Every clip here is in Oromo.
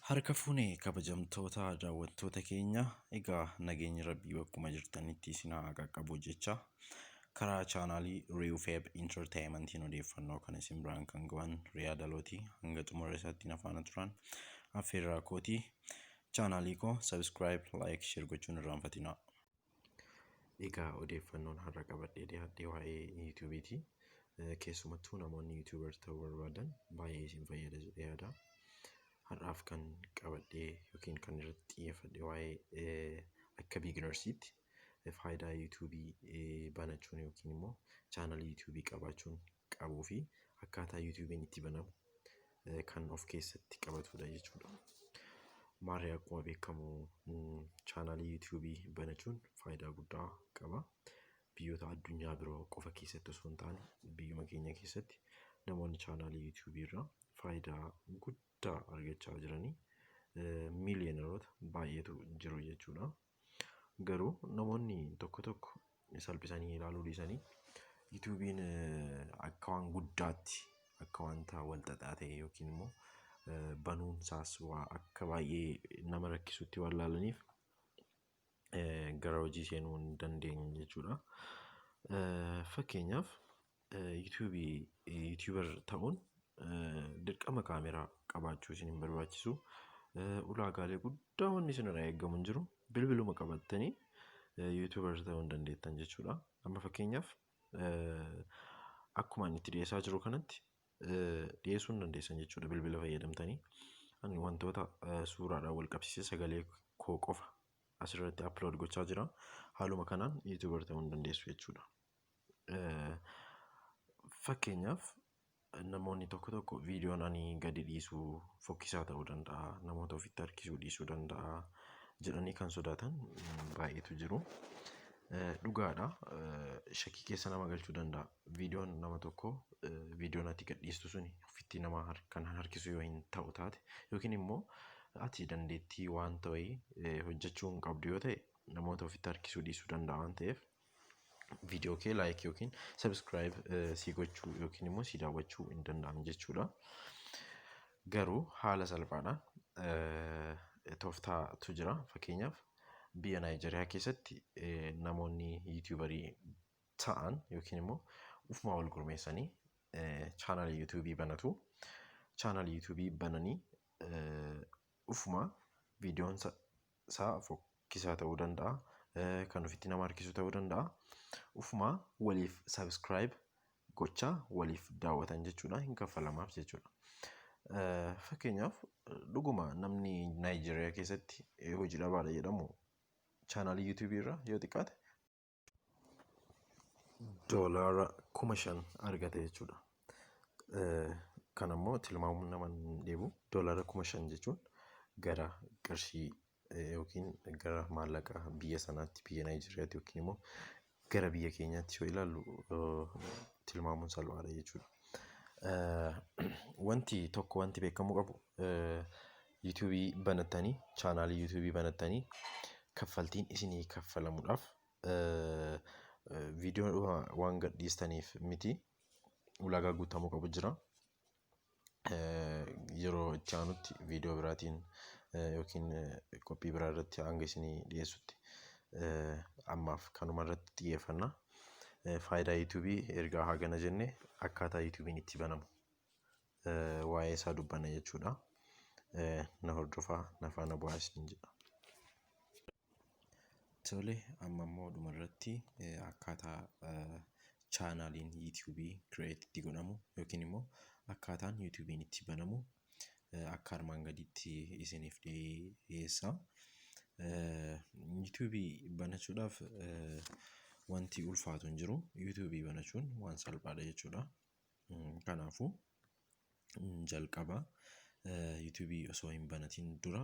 Harka fuune kabajamtoota daawwattoota keenya, egaa nageenyi Rabbii bakkuma jirtanitti isin haa qaqqabu jecha, karaa chaanaalii Riiwfeeb Entertainmentiin odeeffannoo kana isin biraan kan ga'an Riyaadalooti. Hanga xumura isaatti na faana turan affeerraa kooti. Chaanaalii koo subscribe, like, share gochuun irraanfatinaa. Egaa odeeffannoon har'a qabadhee dhiyaadhe waa'ee YouTubeeti. Keessumattuu namoonni YouTuber ta'uu barbaadan baay'ee isin fayyada jedhee yaada. Har'aaf kan qabadhee yookiin kan irratti xiyyeeffadhe waa'ee akka beginnersiitti faayidaa YouTubeii banachuun yookiin immoo chaanalii YouTubeii qabaachuun qabuu fi akkaataa YouTubeiin itti banamu kan of keessatti qabatudha jechuudha. Maarree, akkuma beekamu chaanalii YouTubeii banachuun faayidaa guddaa qaba. Biyyoota addunyaa biroo qofa keessatti osoo hin taane, biyyuma keenya keessatti namoonni chaanaalii YouTubeii irraa faayidaa guddaa argachaa jiranii miiliyoneroota baay'eetu jiru jechuudha. Garuu namoonni tokko tokko salphisanii ilaaluu dhiisanii YouTubeiin akka waan guddaatti, akka wanta wal xaxaa ta'e yookiin immoo banuun isaas waa akka baay'ee nama rakkisutti waan ilaalaniif gara hojii seenuu hin dandeenye jechuudha. Fakkeenyaaf, YouTubeii YouTuber ta'uun dirqama kaameraa qabaachuu isin hin barbaachisu. Ulaagaalee guddaa wanni isin irraa eegamu hin jiru. Bilbiluma qabattanii YouTuber ta'uu hin dandeettan jechuudha. Amma fakkeenyaaf, akkuma inni itti dhiyeessaa jiru kanatti dhiyeessuu hin dandeessan jechuudha bilbila fayyadamtanii. Ani wantoota suuraadhaan wal qabsiisee sagalee koo qofa asirratti upload gochaa jira. Haaluma kanaan YouTuber ta'uu hin dandeessu jechuudha. Fakkeenyaaf, namoonni tokko tokko viidiyoon ani gadi dhiisu fokkisaa ta'uu danda'a, namoota ofitti harkisuu dhiisuu danda'a jedhanii kan sodaatan baay'eetu jiru. Dhugaadha. Shakkii keessa nama galchuu danda'a. Viidiyoon nama tokko, viidiyoon ati gadhiistu suni ofitti nama kan harkisu yoo hin ta'u taate, yookiin immoo ati dandeettii waan ta'e hojjechuu hin qabdu yoo ta'e, namoota ofitti harkisuu dhiisuu danda'a waan ta'eef viidiyoo kee like yookiin subscribe si gochuu yookiin immoo si daawwachuu hin danda'an jechuudha. Garuu haala salphaadhaan tooftaatu jira. Fakkeenyaaf, biyya Naayijeriyaa keessatti namoonni YouTuberii ta'an yookiin immoo ufumaa wal gurmeessanii chaanalii YouTubeii banatu. Chaanalii YouTubeii bananii ufumaa viidiyoon isaa fokkisaa ta'uu danda'a. Kan ofitti nama harkisu ta'uu danda'a. Ufumaa waliif subscribe gochaa waliif daawwatan jechuudha. Hin kaffalamaaf jechuudha. Fakkeenyaaf, dhuguma namni Naayijeriyaa keessatti hojii dhabaadha jedhamu chaanalii YouTubeii irraa yoo xiqqaate $5,000 argata jechuudha. Kan ammoo tilmaamuun nama hin dhibu. $5,000 jechuun gara qarshii yookiin gara maallaqa biyya sanaatti, biyya Naayijeriyaatti yookiin immoo gara biyya keenyaatti yoo ilaallu, tilmaamuun salphaadha jechuudha. Wanti tokko wanti beekamuu qabu, YouTubeii banattanii, chaanaalii YouTubeii banattanii kaffaltiin isinii kaffalamuudhaaf viidiyoo waan gadhiistaniif miti, ulaagaa guutamuu qabu jira. Yeroo itti aanutti viidiyoo biraatiin yookiin qophii biraa irratti hanga isinii dhiyeessutti ammaaf kanuma irratti xiyyeeffanna. Faayidaa YouTubeii ergaa hagana jenne, akkaataa YouTubeiin itti banamu waa'ee isaa dubbanna jechuudha. Na hordofaa, na faana bu'aa isin jedha. Tole, amma immoo dhumarratti akkaataa chaanaaliin YouTubeii create itti godhamu yookiin immoo akkaataan YouTubeiin itti banamu akka armaan gadiitti isiniif dhiyeessa. YouTubeii banachuudhaaf wanti ulfaatu hin jiru. YouTubeii banachuun waan salphaadha jechuudha. Kanaafuu jalqaba YouTubeii osoo hin banatin dura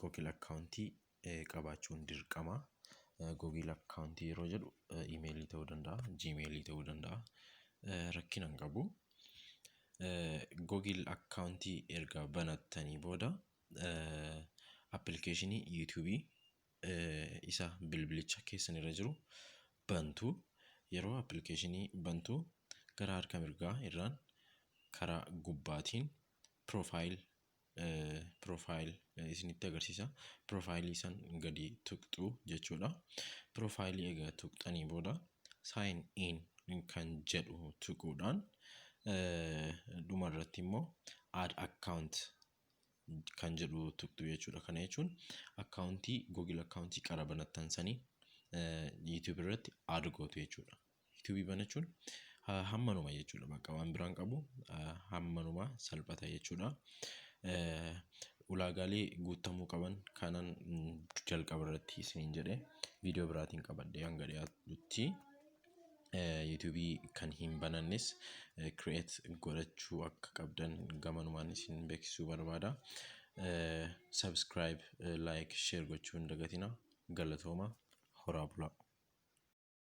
Google accountii qabaachuun dirqama. Google accountii yeroo jedhu iimeelii ta'uu danda'a, Gmailii ta'uu danda'a. Rakkina hin qabu. Google accountii erga banattanii booda appilikeeshinii YouTubeii isa bilbilicha keessan irra jiru bantu. Yeroo appilikeeshinii bantu gara harka mirgaa irraan karaa gubbaatiin profile Profile isinitti agarsiisa. Profileii san gadi tuqxu jechuudha. Profileii egaa tuqxanii booda sign in kan jedhu tuquudhaan dhuma irratti immoo add account kan jedhu tuqxu jechuudha. Kana jechuun accountii Google accountii qara banattan sanii YouTube irratti add gootu jechuudha. YouTube banachuun hammanuma jechuudha. Bakka waan biraan qabu, hammanuma salphata jechuudha. Ulaagaalee guutamuu qaban kanan jalqaba irratti isiniin jedhe viidiyoo biraatiin qabadhee hanga dhiyaatutti, YouTubeii kan hin banannes create godhachuu akka qabdan gamanumaan isin beeksisuu barbaada. Subscribe, like, share gochuu hin dagatina. Galatooma, horaa bulaa.